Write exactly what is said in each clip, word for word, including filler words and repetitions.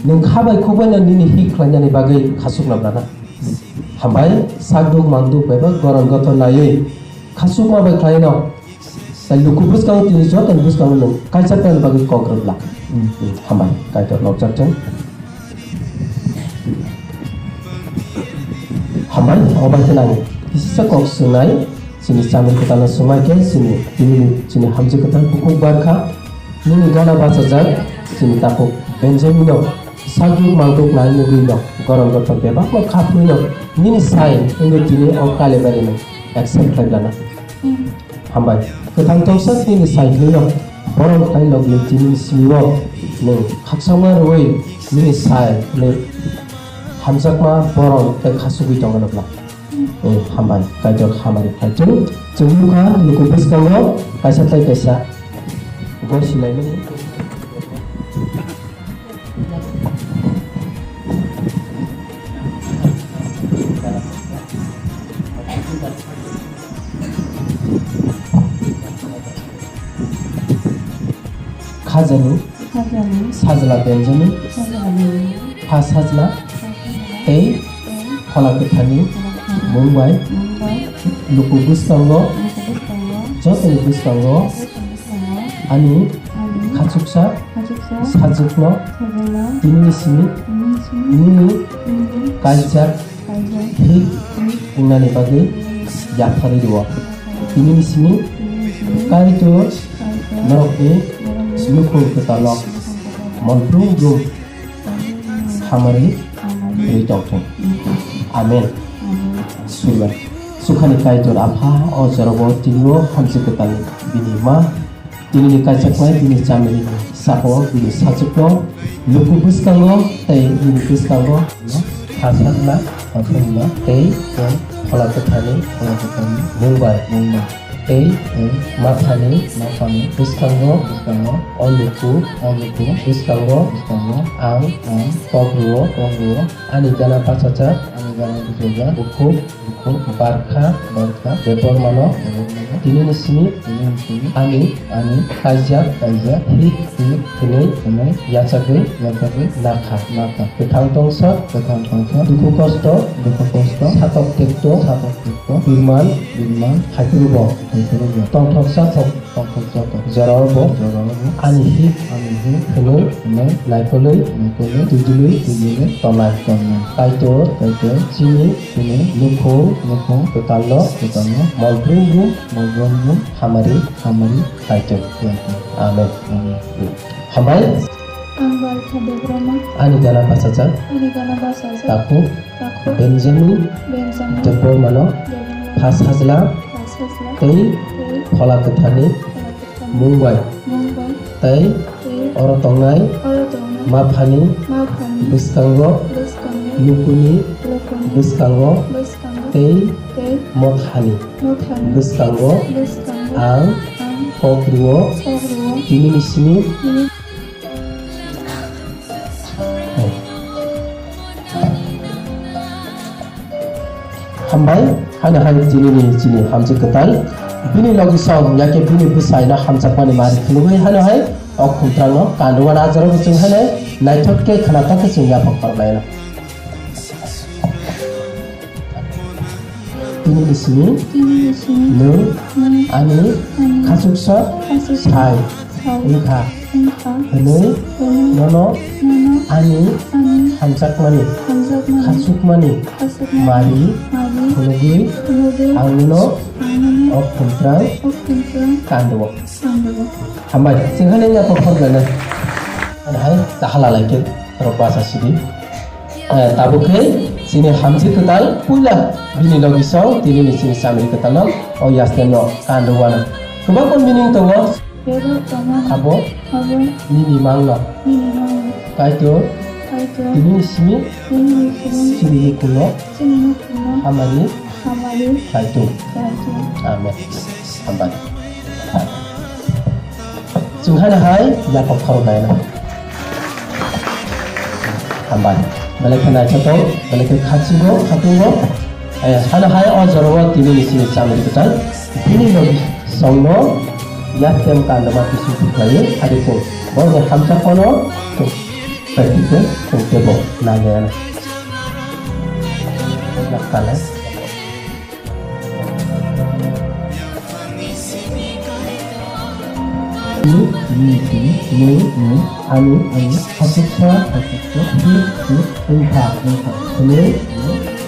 Nwng kha bai khuk bai no nini hik khlainani bagwi khasukna bana. Hambai, sakduk mangduk bebak goron gothon naiwi khasukma bai khlaino. Sai luku bwskango tini jotoni bwskango nwng kaisa plan bagwi kok rwkla. Hmm. Hambai, Kaitor nokjak thung. Hambai, obai khe nang kisa kok swngnai, chini chamung kwtalno swngmai khe chini, chini, chini hamjwk kwtal bukhuk barkha, nini gana bachajak, chini takhuk Benjamino, sakduk mangduk nai nugwino, goron gothon bebakno khaphwino, nini sai wngwi tini o Kalibarino accept khlai lana. Hambai. Kwthang tongsa nini sai hwnwi no, borok tai logni tini simi o nwng khakchangma rwui nini sai hwnwi hamjakma borok tai khasugwi tongo nukla. Eh, hambai, Kaitor hamari khlai chwng. Chwng nukha luku bwskango kaisa tai kaisa gor silaimani. Khajani, Khajani, Sajla Benjani, Sajla Benjani, Pha Sajla, Sajla, tei, tei, Phola Kwtharni, Phola Kwtharni, mung bai, mung bai, luku bwskango, luku bwskango, jotoni bwskango, jotoni bwskango, ani, ani, khachuksa, khachuksa, sajwkno, sajwkno, tinini simi, tinini simi, nini, nini, kaijak, kaijak, hik, hik, wngnani bagwi yapharwi rwo. Tinini simi, tinini simi, Kaitor, Kaitor, norokni, norokni, nukhung kwtalno, nukhung kwtalno, monphrung brum, hamari, hamari, rwi tongthung. Amen. Amen. Surga. Sukhani Kaitor Apha, o jorabo tini o hamjwk kwtal bini ma, tinini kaisaknai bini chamiri saka o bini sajwkno luku bwskango tei bini bwskango pha sakna, pha sakna tei tei phola kwtharni, phola kwtharni mung bai, mung bai. Tei, tei, maphani, maphani, bwskango, bwskango, o luku, o luku, bwskango, bwskango, ang, ang, kok rwo, kok rwo, ani gana bachajak, ani gana bachajak, bukhuk, bukhuk, barkha, barkha, Debbarmano, Debbarmano, tinini simi, tinini simi, ani, ani, kaijak, kaijak, hik, hik, hwnwi, hwnwi, yachagwi, yachagwi, nakha, nakha, kwthang tongsa, kwthang tongsa, dukhu kosto, dukhu kosto, satok tekto, satok tekto, birman, birman, haiphuru bo, haiphuru bo, tongthoksa thok, tongthoksa thok, jorao bo, jorao bo, ani hik, ani hik, hwnwi, hwnwi, naikolwi, naikolwi, twijlwi, twijlwi, tonai, tonai, Kaitor, Kaitor, chini, chini, nukhung, nukhung, kwtalno, kwtalno, mol brum brum, mol brum brum, hamari, hamari, Kaitor. Amen. Amen. Hambai. Ang Barkha Debbarma. Ani gana bachajak. Ani gana bachajak. Takhuk. Takhuk. Benjamin. Benjamin. Debbarmano. Debbarmano. Pha sajla. Pha sajla. Tei. Tei. Phola kwtharni. Phola kwtharni. Mung bai. Mung bai. Tei. Tei. Oro tongnai. Oro tongnai. Maphani. Maphani. Bwskango. Bwskango. Lukuni. Lukuni. Bwskango. Bwskango. Tei. Tei. Mothani. Mothani. Bwskango. Bwskango. Ang. Ang. Kok rwo. Kok rwo. Tinini simi. Tini. Hambai, hano hai tinini chini hamjwk kwtal. Bini logi song, yakhe bini bwsaino hamjakmani mari phunugwi hano hai o khumtrangno kandwano ajaro bo chwng hano naithok khe khwnathok khe chwng yaphak khoroknaino. Tini ni simi, tini ni simi, nwng, nwng, ani, ani, khachuksa, khachuksa, sai, sai, wngkha, wngkha, hwnwi, hwnwi, nono, nono, ani, ani, hamjakmani, hamjakmani, khachukmani, khachukmani, mari, mari, phunugwi, phunugwi, ang nono, ang nono, o khumtrang, o khumtrang, kanduo, kanduo. Hambai, chwng hwnwi ya kokhor gana. Hai, tahala lai khe, rok basa sidi. Eh, tabuk khe chini hamjwk kwtal puila bini logi song tini ni chini chamri kwtal no o yastem no kandu wana. Kwbangma meaning tongo. Abo, abo nini mang no. Nini mang no. Kaitor, Kaitor, tini ni simi, tini ni simi, chini ni kuno, chini ni kuno, hamari, hamari, kaitor, kaitor. Amen. Hambai. Chwng hano hai yaphak khorok naina. Hambai. Belai khe naithothok, belai khe khachigo, khatungo. Eh, hano hai o jorao tini ni sini chamri kwtal. Bini logi songno yakem kandoma kisu khlaio, adi chwng. Bo hamsa kono. Paitite tongtebo nangya. Naktale. Ni, ni, ni, ni, ni, ani, ani, hasuksa, hasuksa, si, si, wngkha, wngkha. Hwnwi,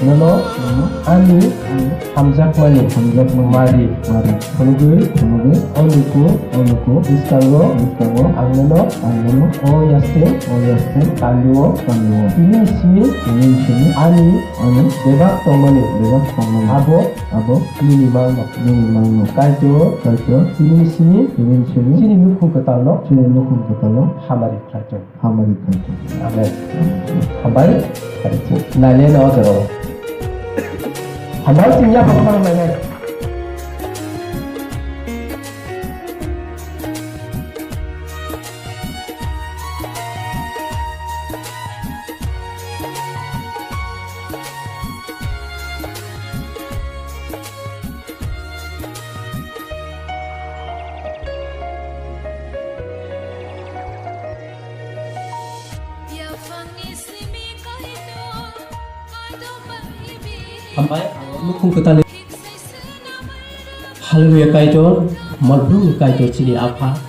nono, nono, ani, ani, hamjakmani, hamjakmani, mari, mari, phunugwi, phunugwi, o luku, o luku, bwskango, bwskango, ang nono, ang nono, o yaseng, o yaseng, kanduo, kanduo. Tini simi, tini simi, ani, ani, bebak tongmani, bebak tongmani, abo, abo, nini mangno, nini mangno. Kaitor, Kaitor, tini simi, tini simi, chini nukhung kwtalno, chini nukhung kwtalno, hamari khlai tong. Hamari kaitor. Amen. Hambai. Naile no joro. Hambai sing ya pokok naile. Hambai, ang nukhung kwtalni. Hallelujah, Kaitor, malbrumni Kaitor chini Apha.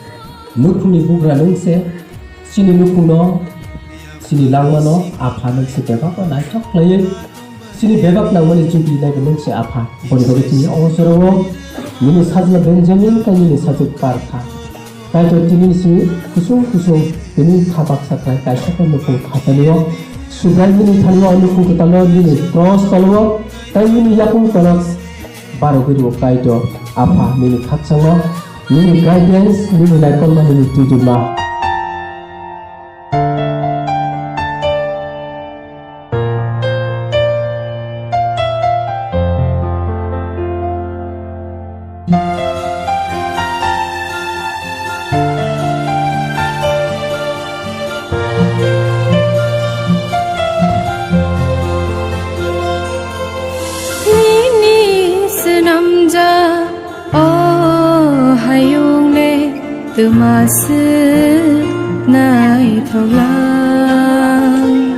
Nukhungni bugra nwng se, chini nukhungno, chini langmano, Apha nwng se bebakno naithok khlaiwi. Chini bebak nangmani jubili naibo nwng se Apha. Boni bagwi chini o jorao nini sajla Benjamin tei nini sajwk Karkha. Kaitor tini si kusung kusung tini kha baksa khlai kaisa khe nukhung khatalio. Subrai nini thani o nukhung kwtalo nini cross tolio. Tei nini yakung tolak barogwi rwo Kaitor. Apha nini khakchangma, nini guidance, nini naikolma, nini twijlma. Nini swnamjak o hayung le twma se naithok lang.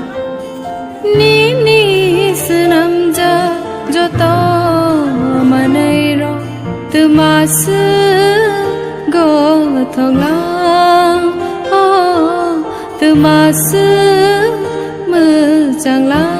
Nini swnamjak joto manwirok twma se gothok lang. Oh, twma se mwchang lang.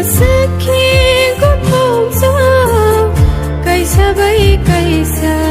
Aswk khe gopongsa kaisa bai kaisa.